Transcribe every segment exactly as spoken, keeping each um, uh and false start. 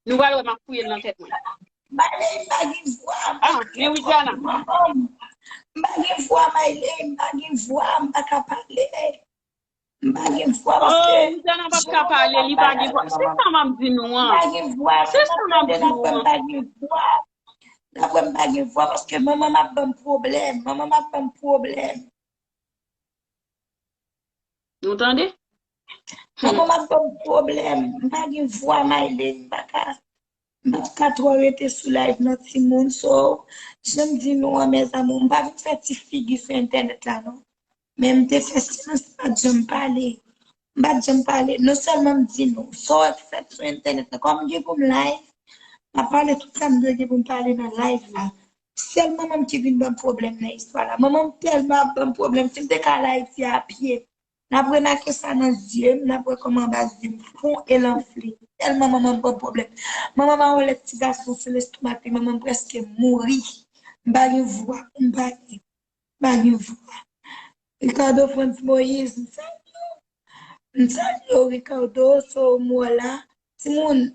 Nou pral wè m ap fouye l nan tèt mwen. Maylene, m pa gen vwa. Ah, men Widiana. M pa gen vwa, Maylene, m pa gen vwa, m pa ka pale. M pa gen vwa paske. Oh, Widiana p ap ka pale, li pa gen vwa. Se sa m ap di nou an. M pa gen vwa. Se sa m ap di nou an. M pa gen vwa. Dapre m pa gen vwa paske manman m ap ban m pwoblèm. Manman m ap ban m pwoblèm. Nou tande? Manman m ap ban m pwoblèm. M pa gen vwa, Maylene. M pa ka, m pa ka twò rete sou live nan timoun. So, jan m di nou an, mes amours, m pa vin fè ti figi sou entènèt la, non. Men m te fè silans, m pa t janm pale. M pa t janm pale. Non sèlman m di nou, sa w wè k fèt sou entènèt la, kòm m gen pou m live, m ap pale tout sa m dwe gen pou m pale nan live la. Sèl manman m ki vin ban m pwoblèm nan istwa la. Manman m tèlman ap ban m pwoblèm. Si m te ka live, se a pye. N ap remake sa nan zye m, n ap wè kòman anba zye m fon e l anfle. Tèlman manman m ban m pwoblèm. Manman m a yon lèt ti gason sou lestomak li, manman m prèske mouri. M pa gen vwa pou m pale. M pa gen vwa. Ricardo Frantz Moïse, m salye w. M salye w, Ricardo, so m wè la. Timoun,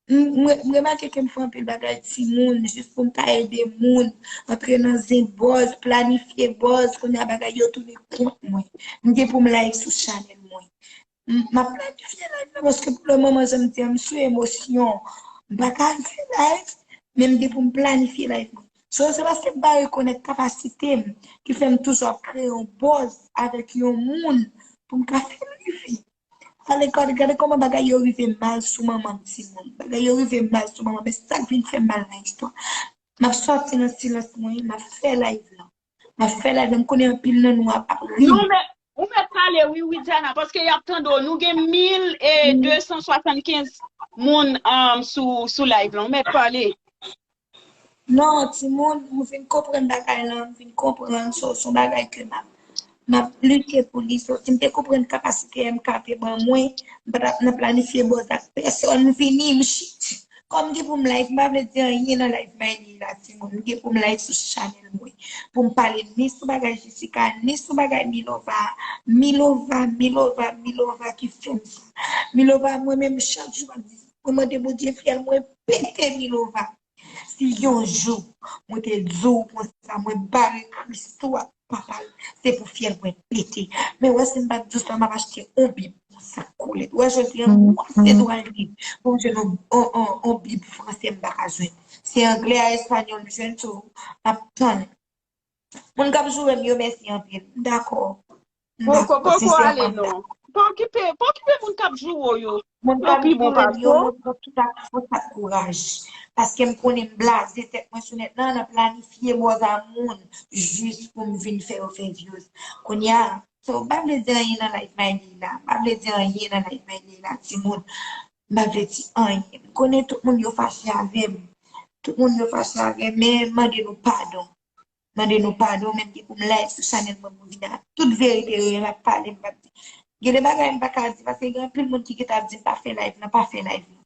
m, m, m remake ke m fè anpil bagay timoun, jis pou m ka ede moun, antre nan zen buzz, planifye buzz, kounye a bagay yo tounen kont mwen. M gen pou m live sou chanèl mwen. M, m ap planifye live la, paske pou le moman, jan m di an, m sou emosyon. M pa ka fè live, men m gen pou m planifye live mwen. So, se paske m pa rekonèt kapasite m ki fè m toujou ap kreye yon buzz avèk yon moun pou m ka fè live. Ale, gade, gade kòman bagay yo rive mal sou manman m, timoun. Bagay yo rive mal sou manman m, men sa k vin fè m mal nan istwa. M ap sòti nan silans mwen, m ap fè live lan. M ap fè live lan, m konnen anpil nan nou ap, ap ri. Nou mèt, ou mèt pale, wi, Widiana, paske y ap tande w. Nou gen mil e de san swasannkenz moun um, sou, sou live lan. Ou mèt pale. Non, timoun, m vin konprann bagay lan, m vin konprann, so, se yon bagay ke m ap, m ap lite pou li. So, si m te konprann kapasite M K te ban mwen, m pa t ap nan planifye buzz ak pèsonn vini, m chit. Kòm gen pou m live, m pa vle di anyen nan live Mayli la, timoun. M gen pou m live sou chanèl mwen. Pou m pale ni sou bagay Jessica, ni sou bagay Milova. Milova, Milova, Milova ki fè m sa. Milova, mwen menm, chak jou, m ap di, mwen mande Bondye fyèl mwen pete Milova. Si yon jou, mwen te di w konsa, mwen bare Kris tou ak papa l, se pou fyèl mwen pete. Men wè, si m pa t di w sa, m ap achte yon bib, yon sak kolèt. Wè, jodi a, m pase dwa l bib. Pou m jwenn yon, yon, yon, yon bib franse, m pa ka jwenn. Se anglè a espanyòl, m jwenn tou, m ap tann. Moun k ap joure m yo, mèsi anpil. M dakò. M Poko, dakò, poko ale sensèman, m non. Pa okipe, pa okipe moun k ap joure w yo. Moun Yo pi bon pase w. Yo montre tout ak fòs ak kouraj. Paske m konnen m blaze tèt mwen sou nèt lan, nan planifye bòz a moun jis pou m vin fè yo fè views. Kounye a, so, m pa vle di anyen nan live Mayli la. M pa vle di anyen nan live Mayli la, timoun. M pa vle di anyen. M konnen tout moun yo fache avè m. Tout moun yo fache avè m, men m mande nou padon. Mande nou padon, menm ki pou m live sou chanèl mwen, pou m vin ak tout verite yo, m ap pale, m p ap di. Gen de bagay m pa ka di, paske gen anpil moun ki gentan ap di m pa fè live nan, pa fè live nan.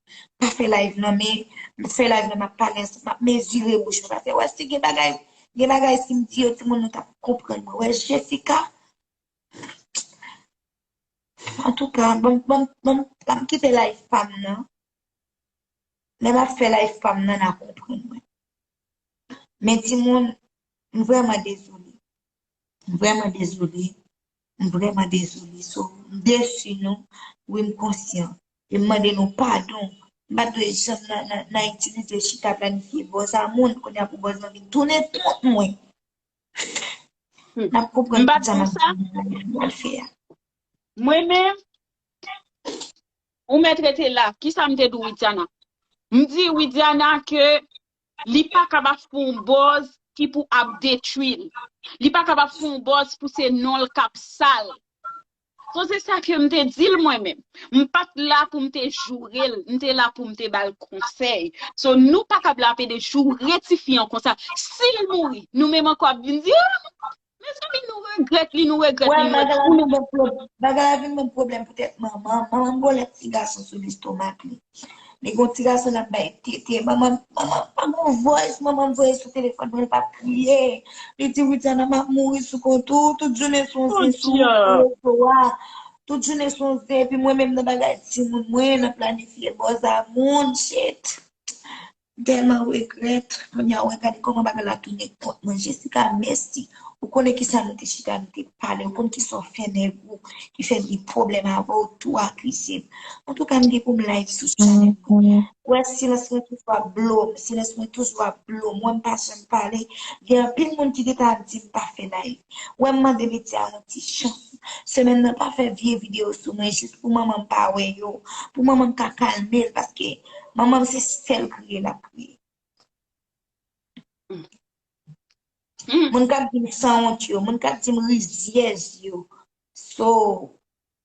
Pa fè live nan, men m fè live nan, m ap pale ansanm, m ap mezire bouch mwen, paske wè si gen bagay, gen bagay si m di yo, timoun nou t ap konprann mwen. Wè Jessica, antouka, ban m, ban m, ban m, ban m kite live pa m nan. Lè m ap fè live pa m nan, n a konprann mwen. Men timoun, m vrèman dezole. M vrèman dezole. M vrèman dezole. So, m desi nou. Wi, m konsyan. E m mande nou padon. M pa t dwe janm nan, nan, nan itilize chita planifye bòz a moun. Kounye a pou bòz lan vin tounen kont mwen. N ap konprann tout sa m ap di nou nan live mwen fè a. Mwen menm, ou mèt rete la. Kisa m te di Widiana? M di Widiana ke li pa kapab fè yon bòz ki pou ap detwi l. Li pa kapab fè yon bòz pou se non l k ap sal. So se sa ke m te di l mwen menm. M pa t la pou m te joure l, m te la pou m te ba l konsèy. So nou pa kab la ap ede joure tifi an konsa. Si l mouri, nou menm ankò ap vin di, ah, mezanmi, nou regrèt li, nou regrèt li, nou regrèt li. Bagay la vin ban m pwoblèm poutèt manman. Manman m gon lèt ti gason sou lestomak li. Li gon ti gason l ap bay tete. Manman, manman pa gon voice, manman m voye sou telefòn mwen, l pa kriye. Li di, Widiana, m ap mouri sou kont ou, tout jounen sou yon zen sou rezo a. Tout jounen se yon zen, epi mwen menm nan bagay timoun mwen, nan planifye bòz a moun, shit. M tèlman regrèt. Kounye a, wè, gade kòman bagay la tounen kont mwen. Jessica, mèsi. Ou konnen kisa nou te chita, nou te pale. Ou konn kisa w fè nèg ou ki fè m gen pwoblèm avè w, tou akize m. Antouka, m gen pou m live sou chanèl mwen. Ou wè, silans mwen toujou ap blo m. Silans mwen toujou ap blo m. Ou wè, m pa janm pale. Gen anpil moun ki gentan ap di m pa fè live. Ou wè, m mande medya yon ti chans. Semèn nan, pa fè vye videyo sou mwen, jis pou manman m pa wè yo. Pou manman m ka kalme l, paske manman m se sèl kriye l ap kriye. Moun k ap di m sanwont yo, moun k ap di m rizyèz yo. So,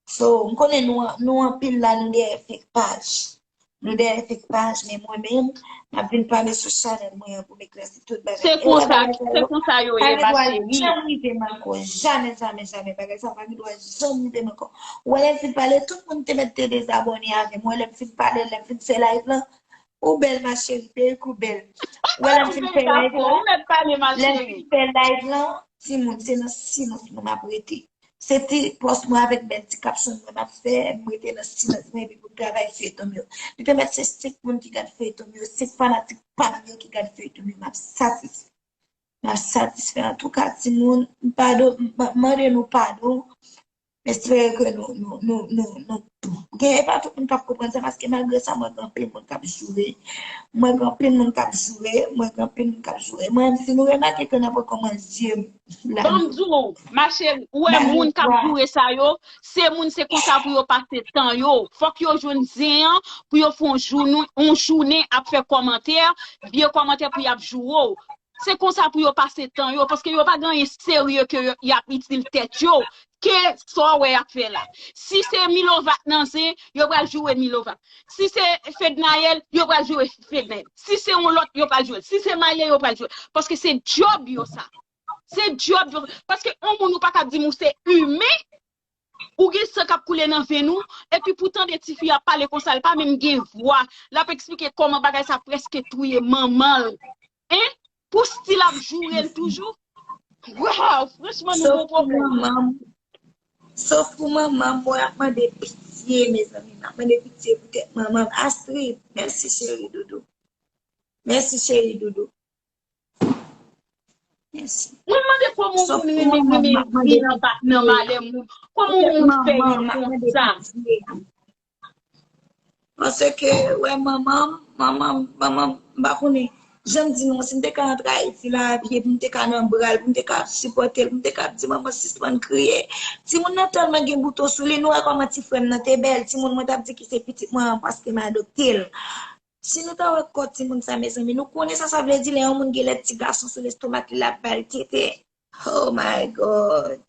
so, m konnen nou, nou anpil la, nou dèyè fake paj. Nou dèyè fake paj, men mwen menm, m ap vin pale sou chanèl mwen an pou m eklèsi tout bagay. Se konsa, se konsa yo ye, ma cheri. Janm rive m ankò, jamè, jamè, jamè. Bagay sa pa gen dwa janm rive m ankò. Ou wè lè m fin pale, tout moun te mèt te dezabòne avè m. Ou wè lè m fin pale, lè m fin fè live lan, ou bèl, ma cheri, perik ou bèl. Ou wè lè m fin fè live lan, lè m fin fè live lan, timoun, se nan silans mwen m ap rete. Se ti pòs mwen avèk bèl ti kapsyon mwen m ap fè, m rete nan silans mwen epi pou m travay feyton m yo. Li te mèt se senk moun ki gad feyton m yo, senk fanatik pa m yo ki gad feyton m yo, m ap satisfè. M ap satisfè. Antouka, timoun, m padon, m, m mande nou padon. M espere ke nou, nou, nou, nou, nou, gen, e pa tout moun k ap konprann sa, paske malgre sa, mwen gen anpil moun k ap joure. Mwen gen anpil moun k ap joure, mwen gen anpil moun k ap joure. Mwen menm, si nou remake ke n ap wè kòman zye m la. Ban m di w, ma cheri, ou wè moun k ap joure sa yo, se moun se konsa pou yo pase tan yo. Fòk yo jwenn zen an pou yo fè yon jounen, yon jounen ap fè kòmantè, vye kòmantè pou y ap joure w. Se konsa pou yo pase tan yo, paske yo pa gen anyen serye ke yo, y ap itil tèt yo, ke sa w wè y ap fè la. Si se Milova k nan zen, yo pral joure Milova. Si se Fednaelle, yo pral joure Fednaelle. Si se yon lòt, yo pral joure. Si se Maye, yo pral joure. Paske se djòb yo sa. Se djòb yo. Paske yon moun ou pa ka di m ou se imen, ou gen san k ap koule nan venn ou, epi pou tande tifi ap pale konsa, l pa menm gen vwa. L ap eksplike kòman bagay sa prèske touye manman l. Hein? Pou stil ap joure l toujou? Waw, franchman, nou gon pwoblèm. Sof pou manman m. Sof pou manman m, mwen ap mande pitye, mezanmi. M ap mande pitye poutèt manman m. Astrid, mèsi, cheri doudou. Mèsi, cheri doudou. Mèsi. Mwen mande kòman yon moun renmen, renmen vin anba nan malè moun. Kòman yon moun fè konsa? Paske, wè, manman m, manman m, manman m, m pa konnen. Jan m di nou, si m te ka antre Ayiti la, epi m te ka nan bra l, pou m te ka sipòte l, pou m te ka di, "Manman, sispann kriye." Timoun nan tèlman gen bouton sou li, nou wè kòman ti frè m nan te bèl. Timoun mwen t ap di ki se pitit mwen an paske m adopte l. Si nou ta wè kò timoun sa, mezanmi, nou konnen sa sa vle di lè yon moun gen lè ti gason sou lestomak li, l ap ba l tete. Oh my God.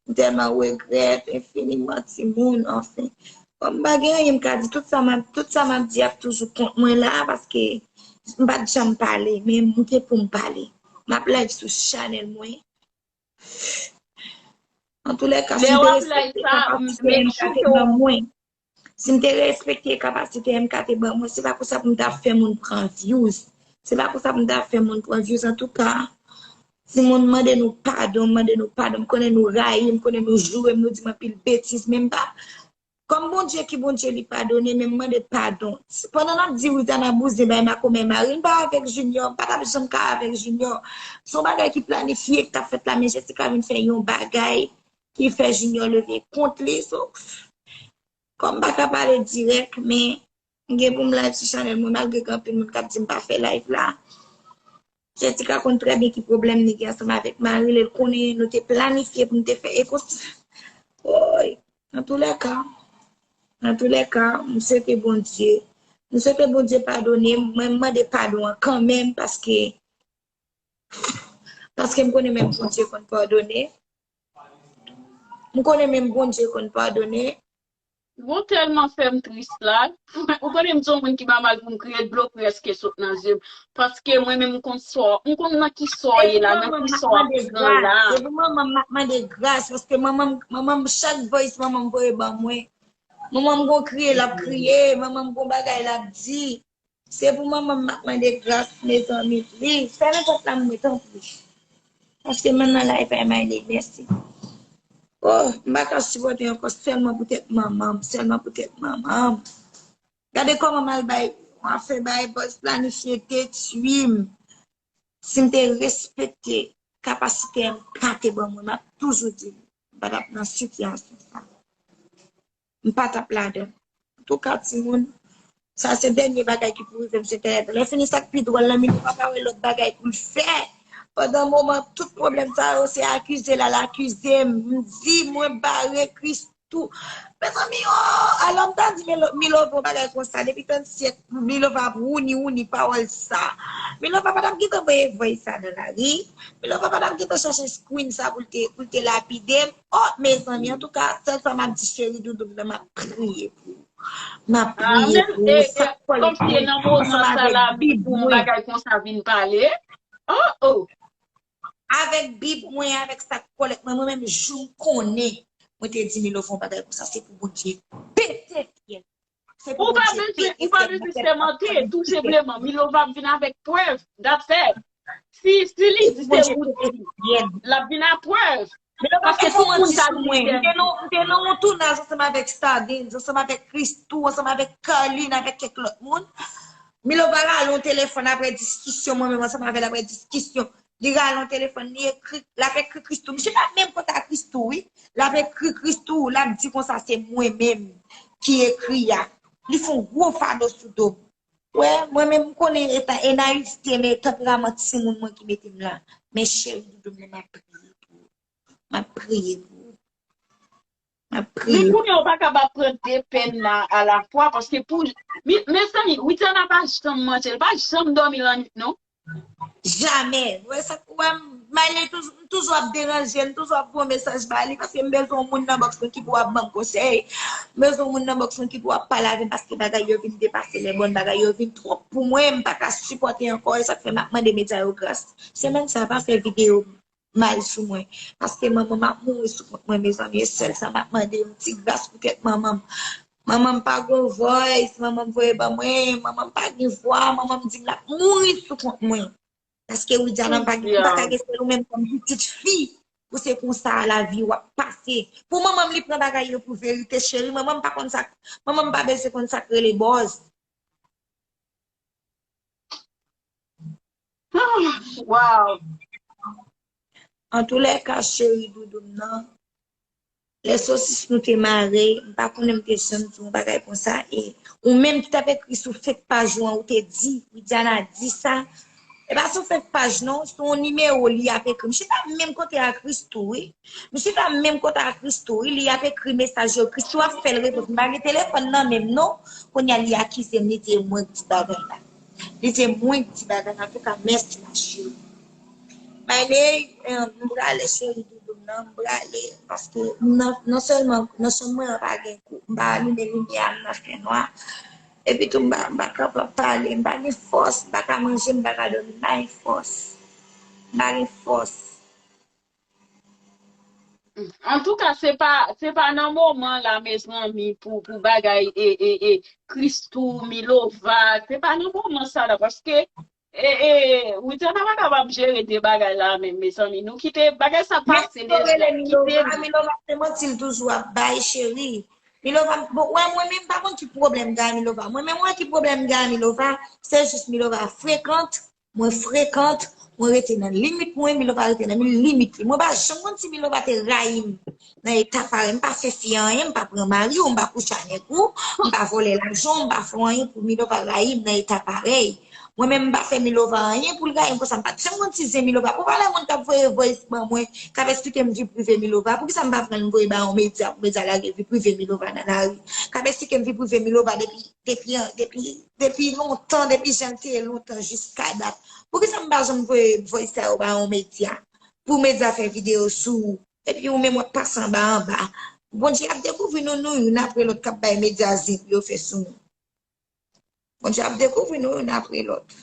M tèlman regrèt enfiniman timoun, anfen. Bon, m pa gen anyen m ka di. Tout sa m ap, tout sa m ap di ap toujou kont mwen la, paske m pa t janm pale, men m te pou m pale. M ap live sou chanèl mwen. Antoulèka, si m te respekte kapasite M K te ban mwen, si m te respekte kapasite M K te ban mwen, se pa konsa pou m ta fè moun pran views. Se pa konsa pou m ta fè moun pran views. Antouka, timoun, mande nou padon, mande nou padon. M konnen nou rayi m, konnen nou joure m, nou di m anpil betiz, men m pa, kòm Bondye ki Bondye, li padone, men m mande padon. Pandan n ap di Ritana bouzen bay makomè mari l, m pa avèk Junior, m pa t ap janm ka avèk Junior. Se yon bagay ki planifye ki t ap fèt la, men Jessica vin fè yon bagay ki fè Junior leve kont li. So, kòm m pa ka pale dirèk, men m gen pou m live sou chanèl mwen, malgre gen anpil moun k ap di m pa fè live la. Jessica konn trè byen ki pwoblèm li gen ansanm avèk mari l, e l konnen nou te planifye pou n te fè. E konsa, woy, antoulèka, antoulèka, m swete Bondye, m swete Bondye padone m, mwen m mande padon an kanmenm, paske, paske m konnen menm Bondye konn padone. M konnen menm Bondye konn padone. Ou tèlman fè m tris la. Ou konnen m se yon moun ki pa mal pou m kriye, dlo prèske sot nan zye m. Paske mwen menm m konn sò, m konn nan ki sò w ye la, nan ki sò w ap pran la. Se pou manman m m ap mande gras, paske manman m, manman m, chak voice manman m voye ban mwen. Manman m gon kriye l ap kriye, manman m gon bagay l ap di. Se pou manman m m ap mande gras, mezanmi, please. Fèmen pòt la m mwen, tanpri. Paske m nan live a, Mayley, mèsi. Oh, m pa ka sipòte ankò sèlman poutèt manman m, sèlman poutèt manman m. Gade kòman m al bay, m ap fè bay bòz planifye detwi m. Si m te respekte kapasite m pa te ban mwen, m ap toujou di m pa t ap nan sitiyasyon sa. M pa t ap ladan. Antouka, timoun, sa se dènye bagay ki pou rive m sou entènèt. Lè fini, sa k pi dwòl lan, Milo pa ka wè lòt bagay pou l fè. Pandan moman, tout pwoblèm sa yo, se akize l al akize m. M di, mwen bare Kristou. Mezanmi, oh, alò m ta di Milo, Milova yon bagay konsa, depi trannsyèt, Milova ap wouni, wouni pawòl sa. Milova pa t ap gentan voye voice sa nan lari. Milova pa t ap gentan chache screen sa pou l te, pou l te lapide m. Oh, mezanmi, antouka, sèl sa m ap di cheri doudou m nan, m ap priye pou ou. M ap priye pou ou. Sa k kòlèt mwen, ansanm avèk Bib mwen. Kòmsi nan moman sa la, pou yon bagay konsa vin pale. Oh, oh. Avèk Bib mwen, avèk sa k kòlèt mwen, mwen menm jou m konnen, mwen te di Milova yon bagay konsa, se pou Bondye pete fyèl. Ou pa bezwen, ou pa bezwen sèmante, tou senpleman. Milova ap vin avèk prèv, that's it. Si, si li di se ou di, l ap vin ak prèv. Paske tout moun ka di li sèmante. M te nan, m te nan yon tounaj ansanm avèk Stardens, ansanm avèk Christoo, ansanm avèk Carline, avèk kèk lòt moun. Milova rale yon telefòn apre diskisyon, mwen menm ansanm avè l apre diskisyon. Li rale yon telefòn, li ekri, l ap ekri Christoo. Misye pa menm kontak Christoo, wi. L ap ekri Christoo, l ap di konsa se mwen menm ki ekri a. Li fè yon gwo fado sou do m. Wè, mwen menm m konnen eta, e nayivte, men tanperaman timoun mwen ki mete m la. Men cheri doudou m nan, m ap priye pou ou. M ap priye pou ou. M ap priye. Men kounye a ou pa kapab pran de pèn la alafwa, paske pou, mi, mezanmi, Widiana pa janm manje, l pa janm dòmi lannwit, non. Jamè. Wè sa, wè, Mayley toujou, m toujou ap deranje l, m toujou ap voye mesaj ba li, paske m bezwen yon moun nan bòks mwen ki pou ap ban m konsèy. M bezwen yon moun nan bòks mwen ki pou ap pale avè m, paske bagay yo vin depase lè bòn, bagay yo vin twòp pou mwen, m pa ka sipòte ankò, e sa k fè m ap mande medya yo gras. Semèn sa a pa fè videyo mal sou mwen. Paske manman m ap mouri sou kont mwen, mezanmi. E sèl sa m ap mande, yon ti gras pou tèt manman m. Manman m pa gen voice, manman m voye ban mwen, manman m pa gen vwa, manman m di m l ap mouri sou kont mwen. Paske Widiana m pa gen, m pa ka gen sèl ou menm kòm pitit fi. Pou se konsa lavi w ap pase. Pou manman m li pran bagay yo pou verite, cheri. Manman m pa konn sa, manman m pa bezwen konn sa k rele buzz. Ah, wow. Antoulèka, cheri doudou m nan, lè sosis nou te mare, m pa konnen m te janm di yon bagay konsa, e ou menm ki t ap ekri sou fake paj ou an, ou te di, Widiana di sa. E pa sou fake paj non, sou yon nimewo li ap ekri. M chita menm kote a Christoo, wi. M chita menm kote a Christoo, wi, li ap ekri mesaj yo. Christoo ap fè l repons. M pa gen telefòn nan men m non. Kounye a li akize m, li di e mwen k di bagay la. Li di e mwen k di bagay la. Antouka, mèsi ma chérie. Mayley, eh, m prale cheri doudou m nan, m prale. Paske m nan, non sèlman nan chanm mwen an pa gen kou, m pa alimen limyè a, m nan fènwa. Epi tou, m pa, m pa kapab pale, m pa gen fòs, m pa ka manje, m pa ka dòmi, m pa gen fòs. M pa gen fòs. Antouka, se pa, se pa nan moman la, mezanmi, pou, pou bagay, e, e, e, Christoo, Milova, se pa nan moman sa la, paske, e, e, Widiana pa kapab jere de bagay la menm, mezanmi. Nou kite bagay sa pase deja. Milova, kite li. Milova, se manti l toujou ap bay, cheri. Milova, bon, wè, mwen menm, pa konn ki pwoblèm m gen ak Milova. Mwen menm, wè ki pwoblèm m gen ak Milova, se jis Milova frekant, mwen frekant, mwen rete nan limit mwen, Milova rete nan limit li. Mwen pa janm konn si Milova te rayi m nan eta parèy. M pa fè fi anyen, m pa pran mari w, m pa kouche a nèg ou, m pa vòlè lajan w, m pa fè anyen pou Milova rayi m nan eta parèy. Mwen menm, m pa fè Milova anyen pou l rayi m konsa, m pa t janm konn si zen Milova. Pou valè moun k ap voye voice ban mwen, k ap esplike m vi prive Milova, poukisa m pa pran l m voye ba yon medya, pou medya lage vi prive Milova nan lari? K ap esplike m vi prive Milova depi, depi, depi, depi lontan, depi jan l te ye lontan jiska dat. Poukisa m pa janm voye voice sa yo ba yon medya? Pou medya fè videyo sou ou. Epi ou menm w ap pase anba anba. Bondye ap dekouvri nou, nou youn apre lòt k ap bay medya zen pou yo fè sou nou. Bondye ap dekouvri nou youn apre lòt.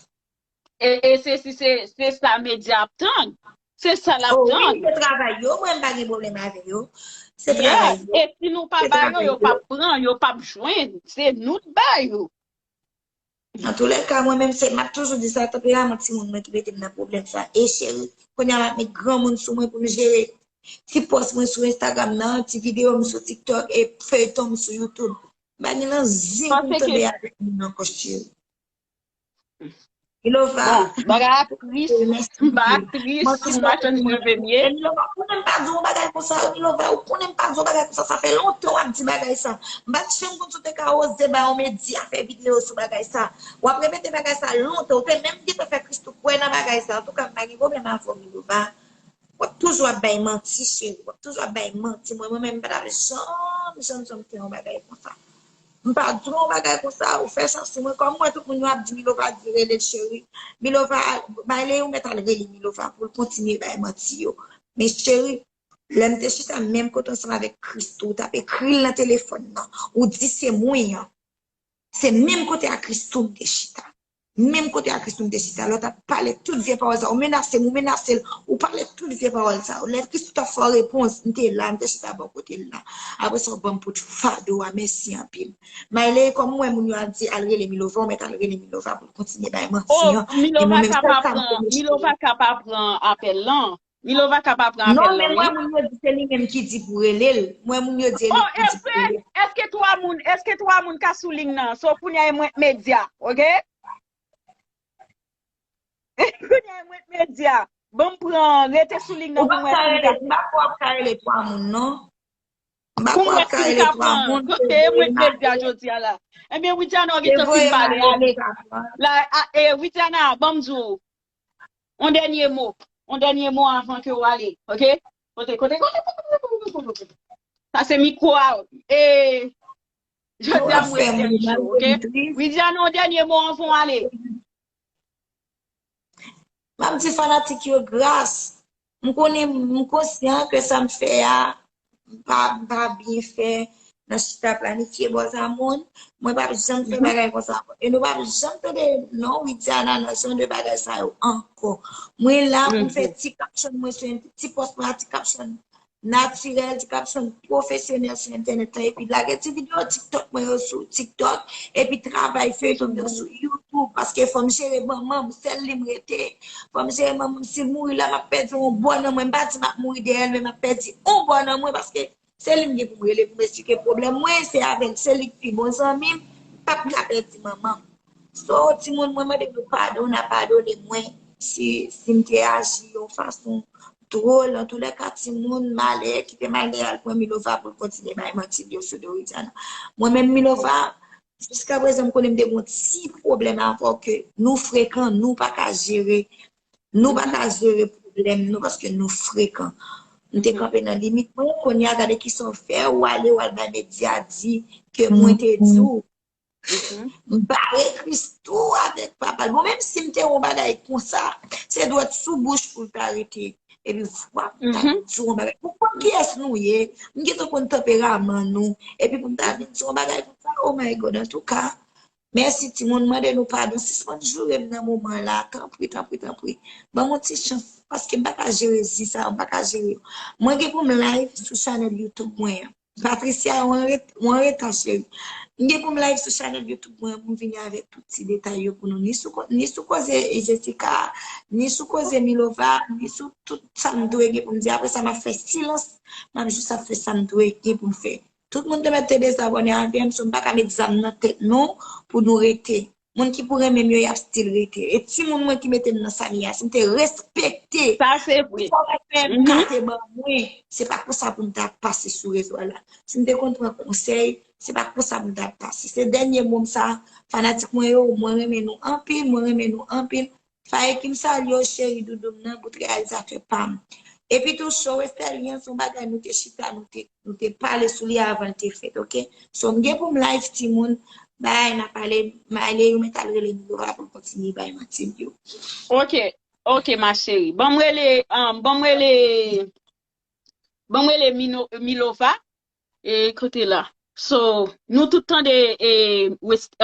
E, e se, se, se, se sa medya ap tann. Se sa l ap tann. Oh, wi, se travay yo, mwen m pa gen pwoblèm avè yo. Se travay yo. E si nou pa ba yo, yo p ap pran, yo p ap jwenn. Se nou k ba yo. Antoulèka, mwen menm, se, m ap toujou di sa, tanperaman timoun mwen ki mete m nan pwoblèm sa. E cheri, kounye a m ap met granmoun sou mwen pou m jere. Ti pòs mwen sou Instagram nan, ti videyo m sou TikTok e feyton m sou YouTube. M pa gen nan zen pou m tande avèk moun ankò, cheri. Milova. Bon, bagay a tris. M pa aktris, m machann reve m ye. Milova, ou konnen m pa di yon bagay konsa, Milova, ou konnen m pa di yon bagay konsa, sa fè lontan w ap di bagay sa. M pa t janm konn si w te ka oze ba yon medya fè videyo sou bagay sa. W ap repete bagay sa lontan, ou te menm gentan fè Christoo kwè nan bagay sa. Antouka, m pa gen pwoblèm avè w, Milova. W ap toujou ap bay manti, cheri. W ap toujou ap bay manti. Mwen, mwen menm, m pa t ap janm, janm, janm fè yon bagay konsa. M pa di w yon bagay konsa, ou fè sa sou mwen. Kòm mwen, tout moun yo ap di Milova di rele l cheri. Milova, Mayle, ou mèt al rele Milova pou l kontinye bay manti yo. Men cheri, lè m te chita menm kote ansanm avèk Christoo, ou t ap ekri l nan telefòn nan. Ou di se mwen an. Se menm kote a Christoo m te chita. Menm kote a Christoo m te chita. Lè w t ap pale tout vye pawòl sa, ou menase m, ou menase l, ou pale tout vye pawòl sa. Lè Christoo t ap fè w repons, m te la, m te chita bò kote l la. Apre sa, w ban m pout fado a, mèsi anpil. Mayle, kòm ou wè moun yo ap di, al rele Milova, ou mèt al rele Milova pou l kontinye bay manti an. Oh, Milova ka pa pran, Milova ka pa pran apèl lan. Milova ka pa pran apèl lan, wi. Non, men mwen, moun yo di se li menm ki di pou rele l. Mwen, moun yo di se li ki di pou rele l. Oh, e vre? Èske twa moun, èske twa moun ka sou liy nan? So, kounye a e mwen k medya, oke? Kounye a e mwen k medya. Ban m pran, rete sou liy nan pou mwen si m ka. M pa kwè w ap ka rele twa moun, non. M pa kwè w ap ka rele twa moun. Kote e mwen k medya jodi a la? Ebyen, Widiana, ou gentan fin pale, ale. La, a, e, Widiana, ban m di w. On dènye mo. On dènye mo avan ke w ale, oke? Kote, kote, kote, kote, kote, kote, kote. Sa se mikwo a. E, jodi a mwen fè m cho, oke? Widiana, on dènye mo avan w ale. M ap di fanatik yo gras. M konnen, m konsyan ke sa m fè a, m pa, m pa byen fè nan chita planifye bòz a moun. Mwen p ap janm fè bagay konsa. E nou p ap janm tande non Widiana nan jan de bagay sa yo ankò. Mwen la pou m fè ti caption mwen sou, ti pòs mwen a, ti caption natirèl, ti caption pwofesyonèl sou entènèt la, epi lage ti videyo TikTok mwen yo sou TikTok, epi travay feyton m yo sou YouTube, paske fò m jere manman m, sèl li m rete. Fò m jere manman m, si l mouri la, m ap pèdi yon bò nan mwen. M pa di m ap mouri dèyè l, men m ap pèdi yon bò nan mwen, paske se li m gen pou m rele, pou m esplike pwoblèm mwen, se avè l, se li k pi bon zanmi m, m p ap ka pèdi manman m. So, timoun, mwen mande nou padon, n a padone mwen si, si m te aji yon fason dwòl. Antoulèka, timoun, Mayle, kite Mayle al pran Milova pou l kontinye bay manti l yo sou do Widiana. Mwen menm, Milova, jiskaprezan, m konnen m te gen yon ti pwoblèm avè w ke nou frekan, nou pa ka jere, nou pa ka jere pwoblèm nou paske nou frekan. M te kanpe nan limit mwen, kounye a gade kisa w fè, ou ale, ou al bay medya di ke mwen te di w. M bare Christoo avèk papa l. Bon, menm si m te yon bagay konsa, se dwèt sou bouch pou l ta rete. Epi vwa pou m ta vin di yon bagay. Ou konn kiyès nou ye? M gentan konn tanperaman nou. Epi pou m ta vin di yon bagay konsa, oh my God, antouka. Mèsi, timoun, mande nou padon. Sispann joure m nan moman la. Tanpri, tanpri, tanpri. Ban m yon ti chans. Paske m pa ka jere zi sa yo, m pa ka jere yo. Mwen gen pou m live sou chanèl YouTube mwen an. Patricia, ou an ret-, ou an reta, cheri. M gen pou m live sou chanèl YouTube mwen pou m vini avèk tout ti detay yo pou nou. Ni sou ko-, ni sou koze Jessica, ni sou koze Milova, ni sou tout sa m dwe gen pou m di. Apre sa, m ap fè silans, m ap jis ap fè sa m dwe gen pou m fè. Tout moun te mèt te dezabòne avè m, so m pa ka met zam nan tèt nou pou nou rete. Moun ki pou renmen m yo, y ap still rete. E timoun mwen ki mete m nan sa m ye a, si m te respekte, sa se vre, fò renmen m ka te ban mwen, se pa konsa pou m ta pase sou rezo a la. Si m te konn pran konsèy, se pa konsa pou m ta pase. Se dènye mo m sa, fanatik mwen yo, mwen renmen nou anpil, mwen renmen nou anpil. Faye Kim, salye w, cheri doudou m nan, bout reyalizatè pa m. Epi tou, show Estherlie an, se yon bagay nou te chita, nou te, nou te pale sou li avan l te fèt, oke? So, m gen pou m live, timoun, bay, n a pale, Mayle, ou mèt al rele Milova pou l kontinye bay manti l yo. Oke, oke, ma chérie. Ban m rele, um, ban m rele, ban m rele Mino-, Milova. E kote la. So, nou tout tande, e, West-,